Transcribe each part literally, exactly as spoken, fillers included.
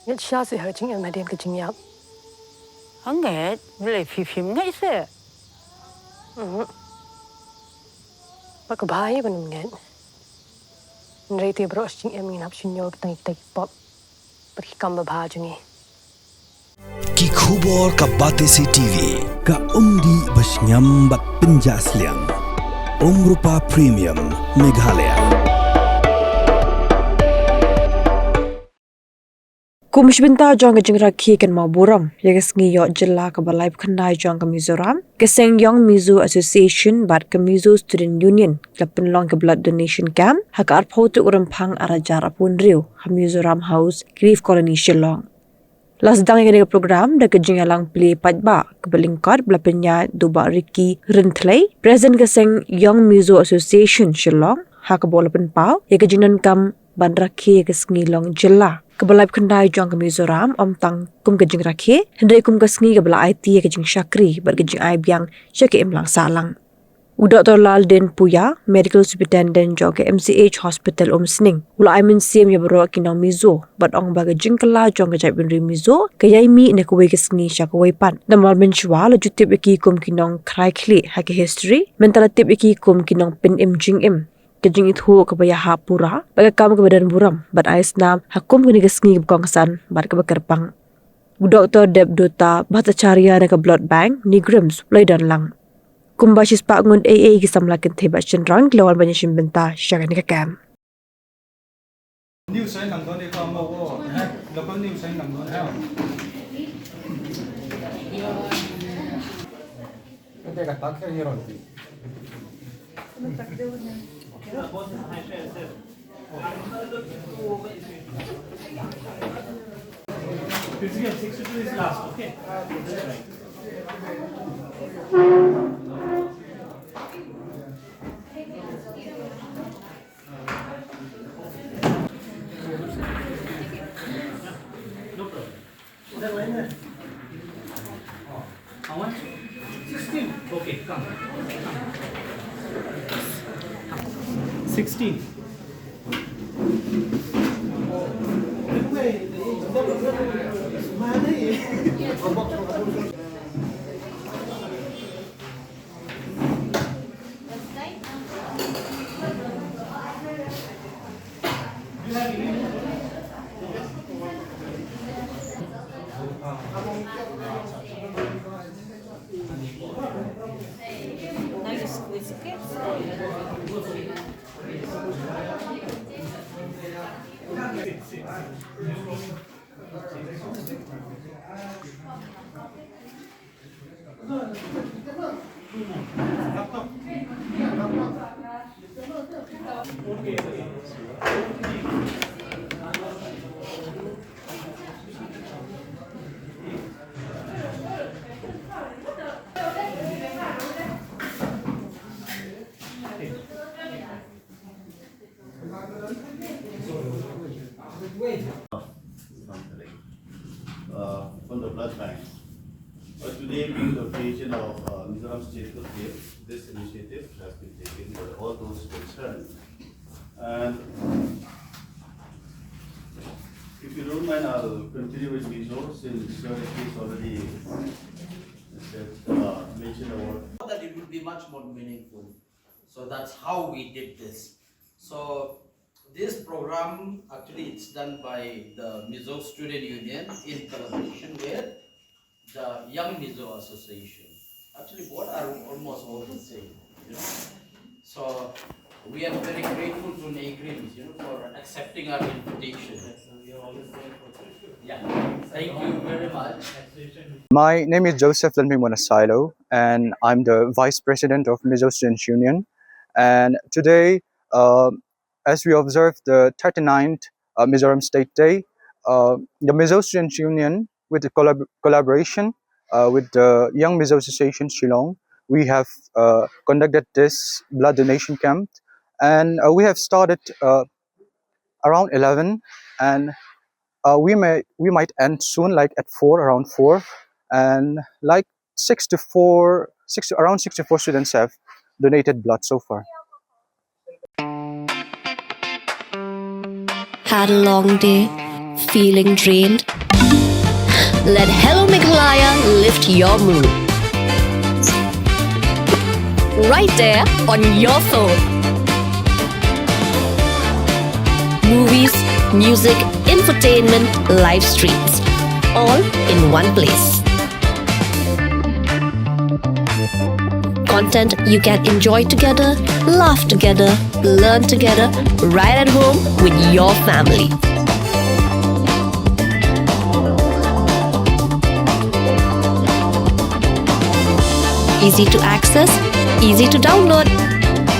Ngeit shisha seh ha ka jingim hadien ka jingïap. Hangne, balei phi phim ngeit seh? Mhm. Ba ka bha ïa ban ym ngeit. Hynrei te baroh shi jingim ngin hap shu ñiew tang ïa kita ki pop bad ki kam babha jong ngi. Ki khubor ka Batesi T V. Ka umdih ba shngiam bad pynjah sliang. Umrupa Premium Meghalaya. Kum shi bynta jong ka jingrakhe kynmaw burom ïa ka sngi ïoh jylla kaba laiphew khyndai jong ka Mizoram, ka seng Young Mizo Association bad ka Mizo Student Union ki la pynlong ka blood donation camp ha ka arphew tarik u Rymphang arhajar arphew hynriew ha Mizoram House, Grove Colony, Shillong. La sdang ïa kane ka program da ka jingïalang plie paidbah kaba lyngkot ba la pynïaid da u Bah Ricky Rynthlei, President ka seng Young Mizo Association Shillong, ha kaba u la pynpaw ïa ka jingdonkam ban rakhe ïa ka sngi long jylla kaba laiphew khyndai jong ka Mizoram, ym tang kum ka jingrakhe hynrei kum ka sngi kaba la aiti ïa ka jingshakri bad ka jingai biang sha ka imlang sahlang. U Doktor Laldin Puya, Medical Superintendent jong ka M C H Hospital Umsning, u la ai mynsiem ïa baroh ki nong Mizo bad ong ba ka jingkylla jong ka jaitbynriew Mizo ka ïai mih na kawei ka sngi sha kawei pat. Namar mynshuwa la ju tip ïa ki kum ki nongkrai khlieh ha ka history, mynta la tip ïa ki kum ki nongpynim jingim. Ka jingithuh kaba ïahap pura bad ka kam kaba don burom bad ai snam ha kum kane ka sngi kaba kongsan bad kaba kyrpang. U Doktor Debdutta Bhattacharya na ka Blood Bank NEIGRIHMS u la ïadon lang. Kumba shispah ngut eiei ki samla kynthei bad shynrang ki la wan ban ïashim bynta sha kane ka camp. News ai nang don e ka ma wo, eh, local news ai nang don e. Kete ka tak khe ni ron ti. Sixty-two is last, okay? No problem. Is that line there? How much? Sixteen. Okay, come. Sixteen. Uh, from the blood bank. But today being the occasion of, uh, Mizoram State Cup Day, this initiative has been taken by all those concerned. And if you don't mind, I'll continue with Mizo since Sir Ricky already said, uh, mentioned about. That it would be much more meaningful. So that's how we did this. So this program, actually, it's done by the Mizo Student Union in collaboration with the Young Mizo Association. Actually, both are almost all the same, you know. So we are very grateful to NEIGRIHMS, you know, for accepting our invitation. Yes, sir. We are always there for you. Yeah. Thank you very much. My name is Joseph Lenming Monasilo, and I'm the Vice President of Mizo Students Union. And today, uh, as we observe the thirty-ninth, uh, Mizoram State Day, uh, the Mizo Students Union, with the collab-, collaboration, uh, with the Young Mizo Association Shillong, we have, uh, conducted this blood donation camp, and, uh, we have started, uh, around eleven, and, uh, we may, we might end soon, like, at four, around four, and, like, sixty-four, sixty, around sixty-four students have donated blood so far. Had a long day. Feeling drained? Let Hello Meghalaya lift your mood. Right there on your phone. Movies, music, entertainment, live streams, all in one place. Content you can enjoy together, laugh together, learn together, right at home with your family. Easy to access, easy to download.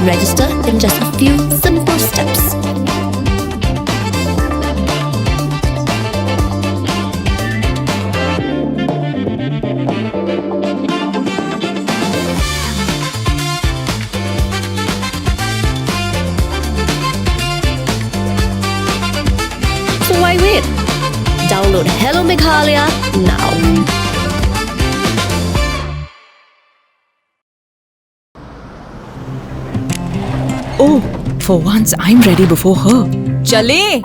Register in just a few simple steps. So why wait? Download Hello Meghalaya now. Oh, for once I'm ready before her. चले।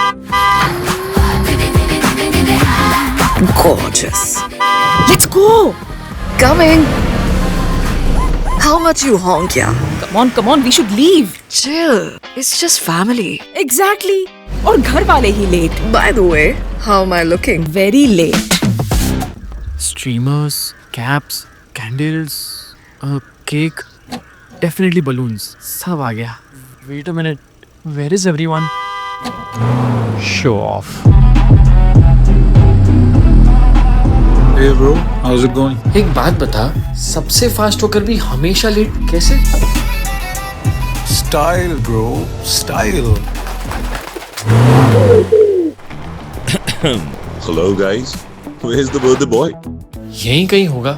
Gorgeous. Let's go. Coming. How much you honk, yeah? Come on, come on, we should leave. Chill. It's just family. Exactly. और घर वाले ही late. By the way, how am I looking? Very late. Streamers, caps, candles, a cake, definitely balloons. सब आ गया. Wait a minute. Where is everyone? Show off. Hey bro, how's it going? एक बात बता, सबसे फास्ट होकर भी हमेशा लेट कैसे? Style bro, style. Hello guys, where's the birthday boy? यहीं कहीं होगा,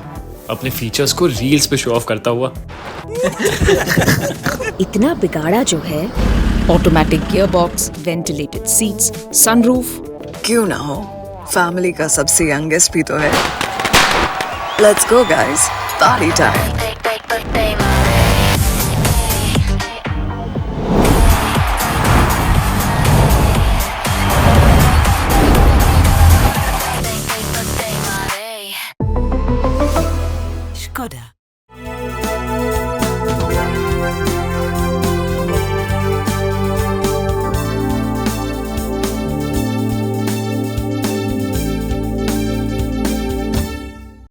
अपने फीचर्स को रील्स पे शो ऑफ करता हुआ. इतना बिगाड़ा जो है. Automatic gearbox, ventilated seats, sunroof. क्यों ना हो, फैमिली का सबसे यंगेस्ट भी तो है. Let's go guys, party time.